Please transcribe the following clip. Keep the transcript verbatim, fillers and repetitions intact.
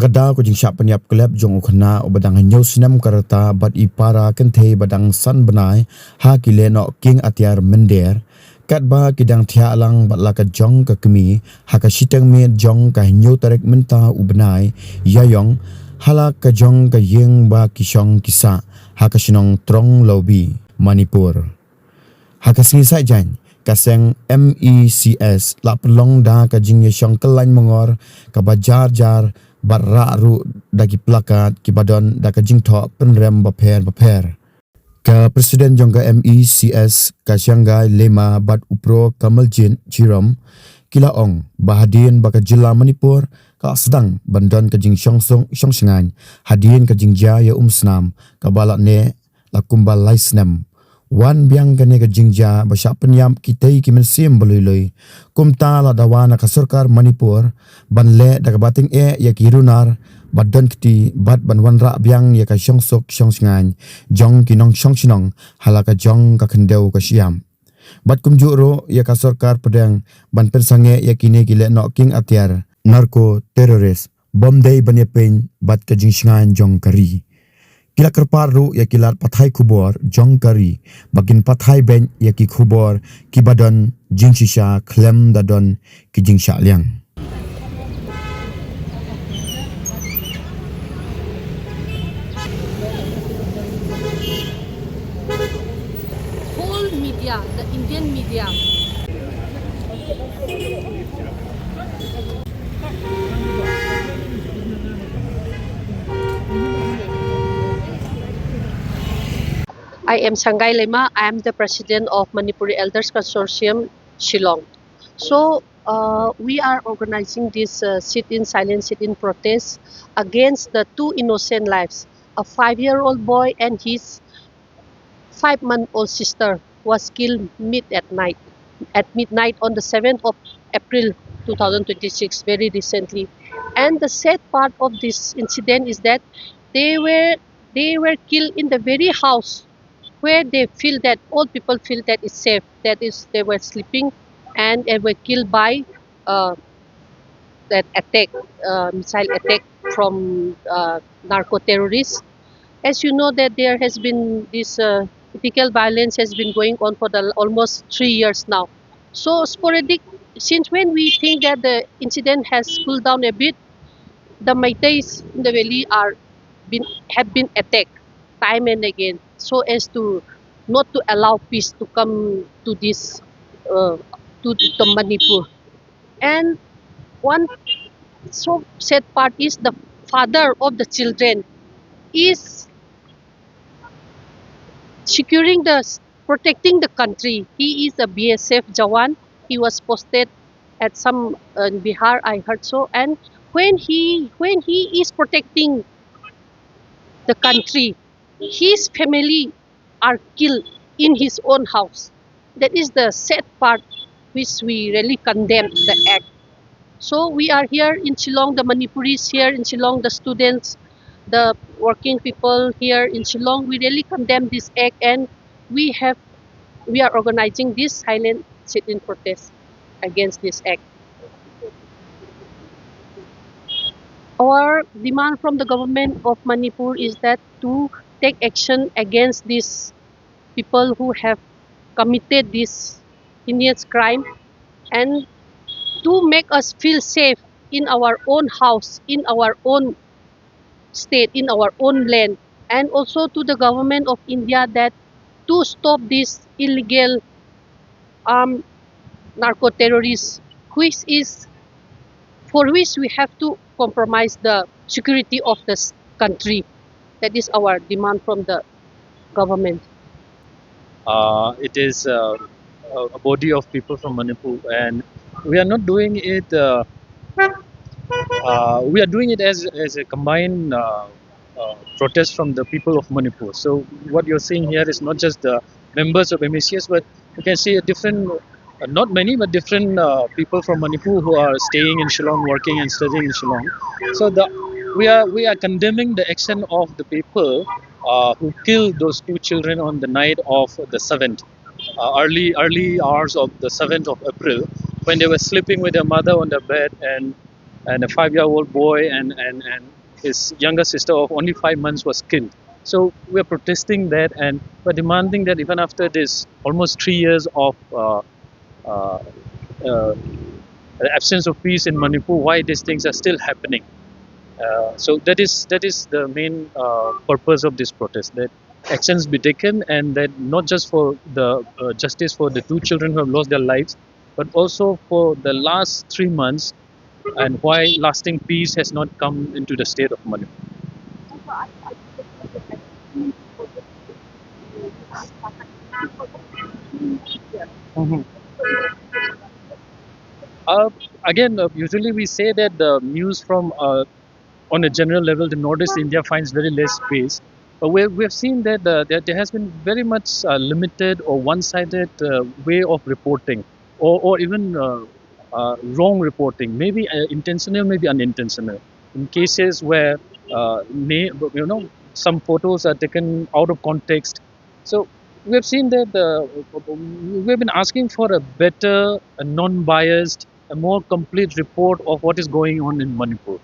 Ka daw ka jingshah pynïap klep jong u khynnah uba dang hynñiew snem ka rta bad i para kynthei ba dang san bnai ha ki lehnohking atiar mynder, katba ki dang thiah lang bad la ka jong ka kmie ha ka shiteng miet jong ka hynñiew tarik mynta u bnai Ïaïong, ha la ka jong ka ïing ba ki shong ki sah ha ka shnong Tronglawbi, Manipur. Ha ka sngi Saitjaiñ, ka seng MECS la pynlong da ka jingïashong kyllain mongor kaba jar jar bad rah ruh da ki plakat kiba don da ka jingthoh pynrem bapher bapher. Ka President jong ka MECS, ka Shangai Lema, bad u Pro Kamaljit Chirom ki la ong ba hadien ba ka jylla Manipur ka la sdang ban don ka jingshong suk shong shngaiñ hadien ka jingjia ïa u Msnam kaba la neh la kumba lai snem, wan biang kane ka jingjia ba shah pynïap kitei ki mynsiem ba lui lui. Kumta la dawa na ka sorkar Manipur ban leh da kaba tyngeh ïa ki runar ba don kti bad ban wanrah biang ïa ka shong suk shong shngaiñ jong ki nongshong shnong ha la ka jong ka khyndew ka shyiap. Bad kumjuh ruh ïa ka sorkar pdeng ban pynsangeh ïa kine ki lehnohking atiar narco terrorist, bym dei ban ïapeiñ bad ka jingshngaiñ jong ka ri. Ki la kyrpad ruh ïa ki lad pathai khubor jong ka ri ba kin pathai beit ïa ki khubor kiba don jingshisha khlem da don ki jingshah liang. Whole media, the Indian media. I am Shangai Lema. I am the president of Manipuri Elders Consortium, Shillong. So, uh, we are organizing this, uh, sit-in, silent sit-in protest against the two innocent lives, a five-year-old boy and his five-month-old sister was killed mid at night, at midnight on the seventh of April two thousand twenty-six, very recently. And the sad part of this incident is that they were, they were killed in the very house where they feel that, all people feel that is safe. That is, they were sleeping and they were killed by, uh, that attack, uh, missile attack from, uh, narco terrorists. As you know that there has been this, uh, ethical violence has been going on for the almost three years now. So sporadic, since when we think that the incident has cooled down a bit, the Meiteis in the valley are been, have been attacked time and again, so as to not to allow peace to come to this, uh, to, to Manipur. And one so sad part is the father of the children is securing the, protecting the country. He is a B S F Jawan. He was posted at some, uh, in Bihar, I heard so. And when he, when he is protecting the country, his family are killed in his own house. That is the sad part which we really condemn the act. So we are here in Shillong, the Manipuris here in Shillong, the students, the working people here in Shillong, we really condemn this act, and we have, we are organizing this silent sit-in protest against this act. Our demand from the government of Manipur is that to take action against these people who have committed this heinous crime and to make us feel safe in our own house, in our own state, in our own land, and also to the government of India that to stop this illegal armed narco terrorists, which is, for which we have to compromise the security of this country. That is our demand from the government. Uh, it is, uh, a, a body of people from Manipur, and we are not doing it. Uh, uh, we are doing it as, as a combined, uh, uh, protest from the people of Manipur. So what you're seeing here is not just the members of M E C S, but you can see a different, uh, not many, but different, uh, people from Manipur who are staying in Shillong, working and studying in Shillong. So the, we are, we are condemning the action of the people, uh, who killed those two children on the night of the seventh, uh, early, early hours of the seventh of April, when they were sleeping with their mother on the bed, and and a five-year-old boy and, and, and his younger sister of only five months was killed. So we're protesting that, and we're demanding that even after this almost three years of uh, uh, uh, the absence of peace in Manipur, why these things are still happening. Uh, so that is that is the main uh, purpose of this protest, that actions be taken, and that not just for the uh, justice for the two children who have lost their lives, but also for the last three months and why lasting peace has not come into the state of Manipur. Mhm. Uh, again, uh, usually we say that the news from uh, on a general level, the Northeast India finds very less space. But we, we've seen that uh, there, there has been very much uh, limited or one-sided uh, way of reporting, or, or even uh, uh, wrong reporting, maybe uh, intentional, maybe unintentional, in cases where uh, may, you know, some photos are taken out of context. So we've seen that uh, we've been asking for a better, a non-biased, a more complete report of what is going on in Manipur.